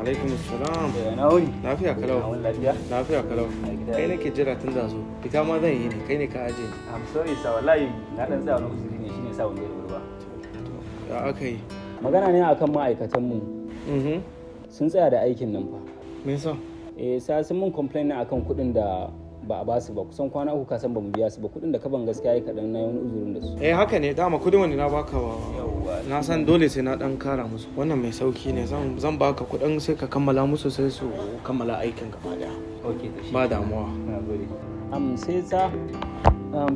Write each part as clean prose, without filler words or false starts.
Alaikum assalam. Na wuni. Lafiya kalau. Lafiya. Lafiya kalau. Kai nake jira tun da zo. Fita ma zan yi ne, kai ne ka aje ni. I'm sorry sir, wallahi na dan tsaya wani uzuri ne shine sa ban zo da wuri ba. Ya aka yi? Magana ne akan ma'aikatan mu. Sun tsaya da aikin nan fa. Me yasa? Eh, sa sun mun complain ne akan kuɗin da ba a basu ba, kusan kwana 3 ka san ba mu biya su ba, kuɗin da ka ban gaskiya yi kaɗan, na yi wani uzurin da su. Eh haka ne, dama kuɗin wanda na baka wa. Na san dole sai na dan kara musu. Wannan mai sauki ne, zan baka kuɗin sai ka kammala musu sai su kammala aikin gaba daya. Okay, to shi. Ba damuwa. Nagode. Sai sa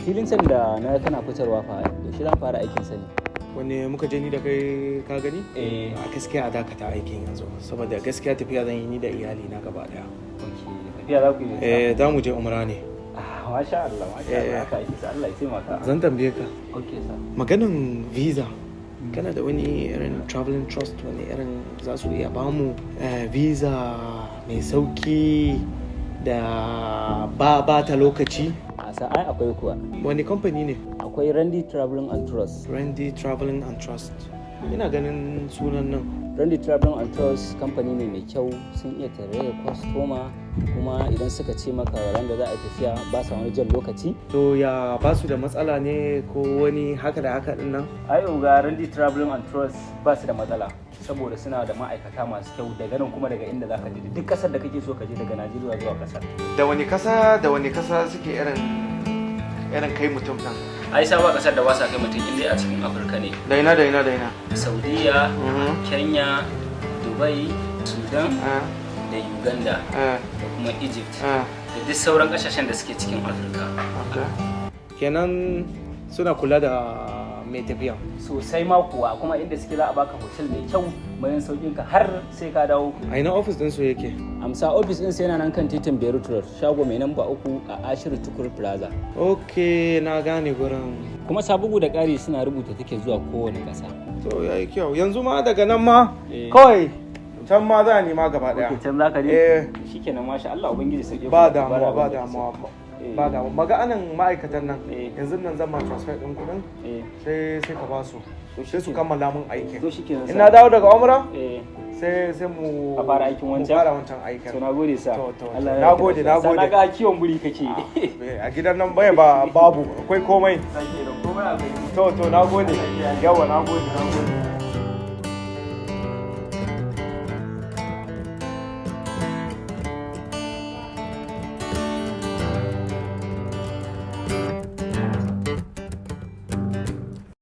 filin can da na kana fitarwa fa, yaushe zan fara aikin sa ne? Wanne muka je ni da kai ka gani? Eh. A gaskiya a dakata aikin yanzu saboda gaskiya tafiya zan yi ni da iyali na gaba daya. Okay, tafiya za ku yi? Eh, za mu je umra ne. Ah, masha Allah, masha Allah, haka ake sa, Allah ya taimaka. Zan tambaye ka. Okay sir. Maganin visa, kana da wani irin traveling trust wani irin za su iya bamu visa mai sauki da ba ta lokaci? A sa ai akwai kuwa. Wani kamfani ne? Akwai Randy Traveling and Trust. Randy Traveling and Trust. Ina ganin sunan nan. Randy Traveling and Trust kamfani ne mai kyau, sun iya tarayyar kwastoma, kuma idan suka ce maka ran da za a tafiya ba sa wani jan lokaci. To ya ba su da matsala ne ko wani haka da haka din nan? Ai ga Randy Traveling and Trust ba su da matsala saboda suna da ma'aikata masu kyau daga nan kuma daga inda zaka je, duk kasar da kake so ka je daga Najeriya zuwa kasar. Da wani kasa da wani kasa suke irin kai mutum nan? Ai sa ba kasar da ba sa kai mutum inda a cikin Afirka ne. Da ina da ina da ina? Saudiya, Kenya, Dubai, Sudan, da Uganda, da kuma Egypt, da duk sauran kasashen da suke cikin Afirka. Kenan suna kula da mai tafiya. Sosai ma kuwa, kuma inda suke za a baka hotel mai kyau bayan saukin ka har sai ka dawo. A ina ofis din su yake? Amsa ofis din sai yana nan kan titin Beirut Road, shago mai namba 3 a Ashiru Tukur Plaza. Okay, na gane gurin. Kuma sabugu da ƙari suna rubuta take zuwa kowane ƙasa. To yayi kyau. Yanzu ma daga nan ma kawai can ma za a nema gaba daya. Okay, can za ka je? Eh. Shikenan, masha Allah, ubangiji sauke. Ba damuwa, ba damuwa. Ba damuwa. Maga anan ma'aikatan nan yanzu nan zan ma transfer din kuɗin sai ka ba su. Sai su kammala mun aikin. To shikenan. Ina dawo daga umra? Sai mu a fara aikin wancan. Mu fara wancan aikin. To nagode sa. To nagode, nagode. Na ga kiwon guri kake. A gidan nan bai ba babu akwai komai. To nagode. Yawa nagode, nagode.